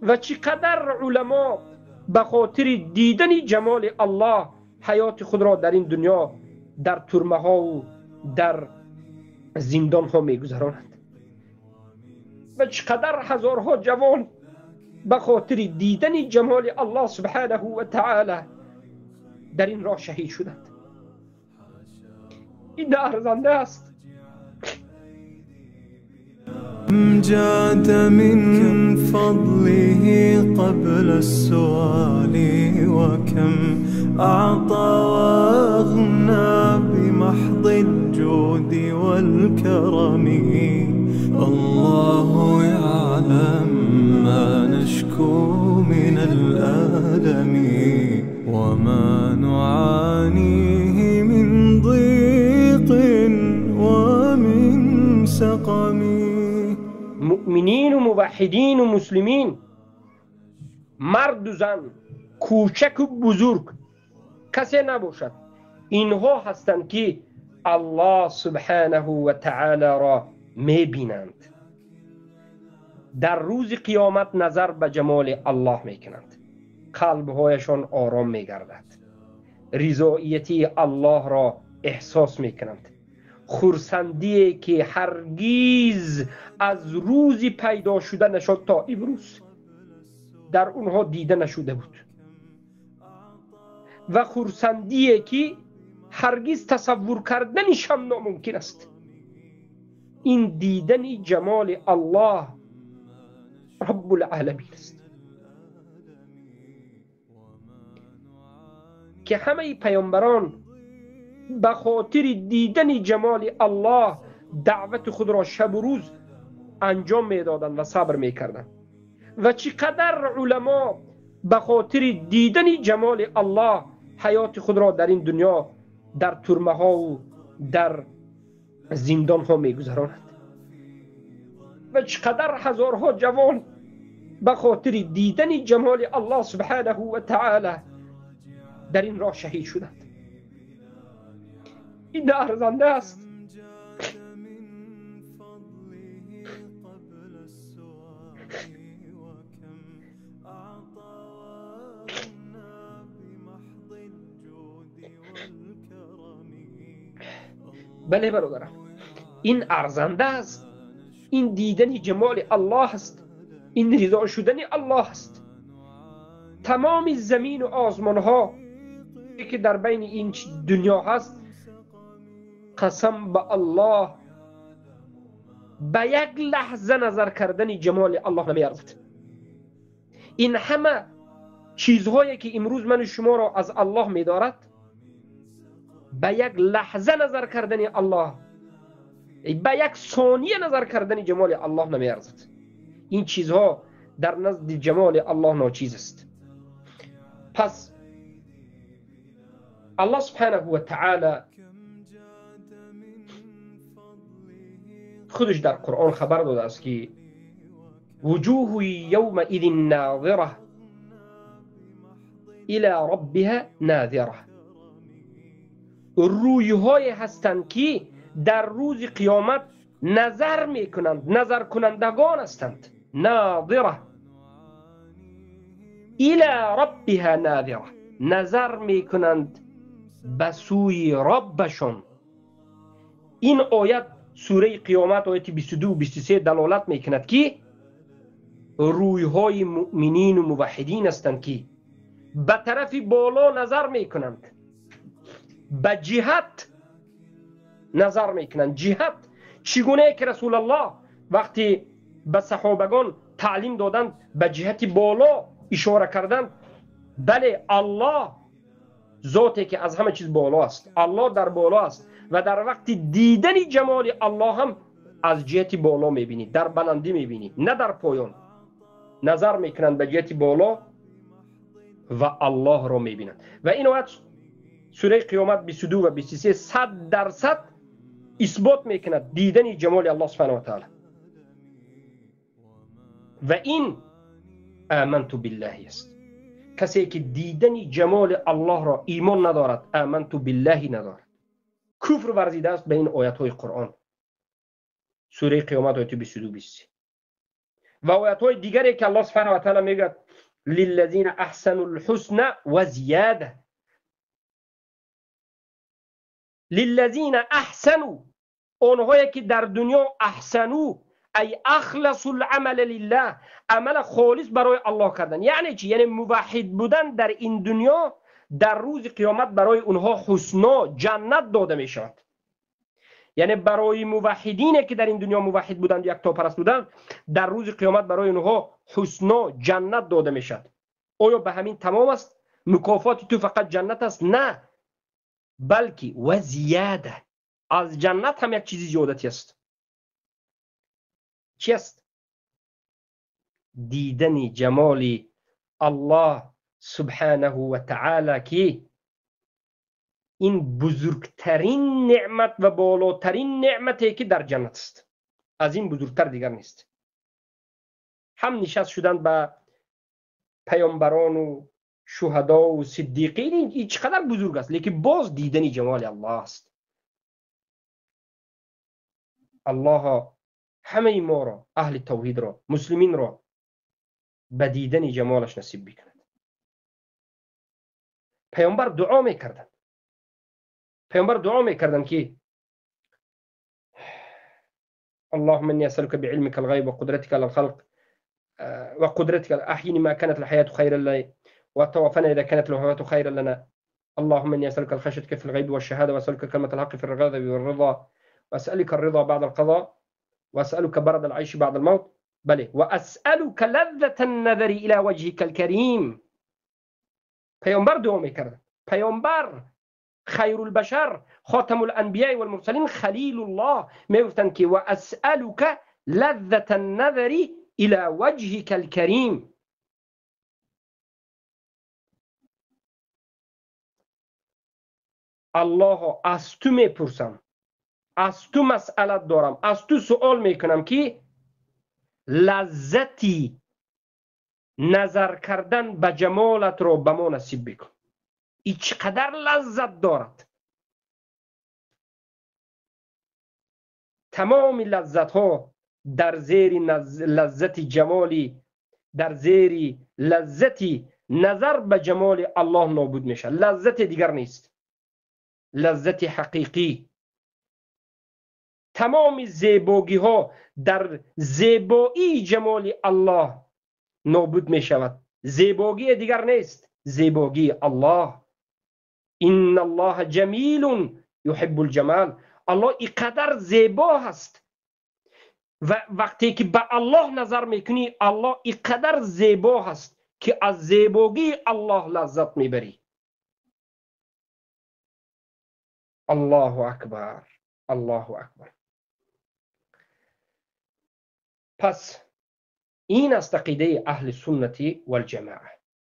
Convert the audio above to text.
و چقدر علما به خاطر دیدن جمال الله حیات خود را در این دنیا در ترمه ها و در زندان ها میگذرانند و چقدر هزارها جوان به خاطر دیدن جمال الله سبحانه و تعالی در این راه شهید شدند. این ارزنده است. جاد من فضله قبل السؤال وكم أعطى وأغنى بمحض الجود والكرم. الله يعلم ما نشكو من الآلم وما نعانيه من ضيق ومن سقم. مؤمنین و موحدین و مسلمین، مرد و زن، کوچک و بزرگ، کسی نباشد، اینها هستند که الله سبحانه و تعالی را میبینند. در روز قیامت نظر به جمال الله میکنند، قلبهایشان آرام میگردد، رضایتی الله را احساس میکنند، خرسندی که هرگیز از روز پیدا شده نشد تا امروز در اونها دیده نشده بود و خرسندی که هرگیز تصور کردنش هم ناممکن است. این دیدن جمال الله رب العالمین است که همه پیامبران به خاطر دیدن جمال الله دعوت خود را شب و روز انجام میدادند و صبر میکردند و چقدر علما به خاطر دیدن جمال الله حیات خود را در این دنیا در ترمه ها و در زندان ها میگذرانند و چقدر هزارها جوان به خاطر دیدن جمال الله سبحانه و تعالی در این راه شهید شدند. این ارزنده است. بله برادرم، این ارزنده است. این دیدن جمال الله است، این رضا شدن الله است. تمام زمین و آسمان ها که در بین این دنیا هست، قسم به الله به یک لحظه نظر کردن جمال الله نمی ارزد. این همه چیزهایی که امروز من شما را از الله می دارد، به یک لحظه نظر کردن الله، به یک ثانیه نظر کردن جمال الله نمی ارزد. این چیزها در نزد جمال الله ناچیز است. پس الله سبحانه و تعالی خودش در قرآن خبر داده است که وجوه یومئذ ناظره الى ربها ناظره. رویهای هستند که در روز قیامت نظر میکنند، نظر کنندگان هستند. ناظره الى ربها ناظره، نظر میکنند به سوی ربشان. این آیت سوره قیامت آیت 22 و 23 دلالت میکند که رویهای مؤمنین و موحدین هستند که به طرف بالا نظر میکنند، به جهت نظر میکنند. جهت چگونه که رسول الله وقتی به صحابگان تعلیم دادند به جهت بالا اشاره کردند. بله، الله ذاتی که از همه چیز بالا است، الله در بالا است و در وقت دیدن جمال الله هم از جهت بالا میبینی، در بلندی میبینی، نه در پایان. نظر میکنند به جهت بالا و الله را میبینند. و این آیت سوره قیامت 22 و 23 100% اثبات میکند دیدن جمال الله سبحانه و تعالی. و این آمنت بالله است. کسی که دیدن جمال الله را ایمان ندارد، آمنت بالله ندارد، کفر ورزیده است به این آیت های قرآن. سوره قیامت آیت 22 23. و آیت های دیگری که الله سبحانه و تعالی میگه للذین احسنوا الحسنى و زیاده. للذین احسنوا، آنهایی که در دنیا احسنوا ای اخلصوا العمل لله، عمل خالص برای الله کردن. یعنی چی؟ یعنی موحد بودن در این دنیا، در روز قیامت برای اونها حسنا، جنت داده می شود. یعنی برای موحدین که در این دنیا موحد بودند، یکتاپرست بودند، در روز قیامت برای اونها حسنا، جنت داده می شود. آیا به همین تمام است؟ مکافات تو فقط جنت است؟ نه، بلکه و زیاده، از جنت هم یک چیزی زیادتی است. چی است؟ دیدن جمال الله سبحانه و تعالی که این بزرگترین نعمت و بالاترین نعمتی که در جنت است، از این بزرگتر دیگر نیست. هم نشست شدن به پیامبران و شهدا و صدیقین این چقدر بزرگ است، لیکن باز دیدن جمال الله است. الله همه ما را، اهل توحید را، مسلمین را به دیدن جمالش نصیب بکند. پیامبر دعا میکردند، پیامبر دعا میکردند که اللهم اني اسالك بعلمك الغيب وقدرتك على الخلق وقدرتك احيني ما كانت الحياة خيرا لي وتوفنا اذا كانت الوفاة خيرا لنا. اللهم اني اسالك الخشية في الغيب والشهادة واسالك كلمة الحق في الغضب والرضا واسالك الرضا بعد القضاء واسالك برد العيش بعد الموت، بله واسالك لذة النظر الى وجهك الكريم. پیامبر دعا میکرد، پیامبر خیر البشر، خاتم الانبیاء والمرسلین، خلیل الله، میگفتند که و اسالک لذة النظر الى وجهك الكريم. الله از تو میپرسم، از تو مسئله دارم، از تو سوال میکنم که لذتی نظر کردن به جمالت رو به ما نصیب بکن. این چقدر لذت دارد. تمام لذت ها در زیر لذت جمالی، در زیر لذتی نظر به جمال الله نابود میشه. لذت دیگر نیست، لذت حقیقی. تمام زیبایی ها در زیبایی جمال الله نابود می شود. زیبایی دیگر نیست، زیبایی الله. ان الله جمیل یحب الجمال. الله اینقدر زیبا هست و وقتی که به الله نظر میکنی، الله اینقدر زیبا هست که از زیبایی الله لذت میبری. الله اکبر، الله اکبر. پس این است عقیده اهل سنت والجماعه.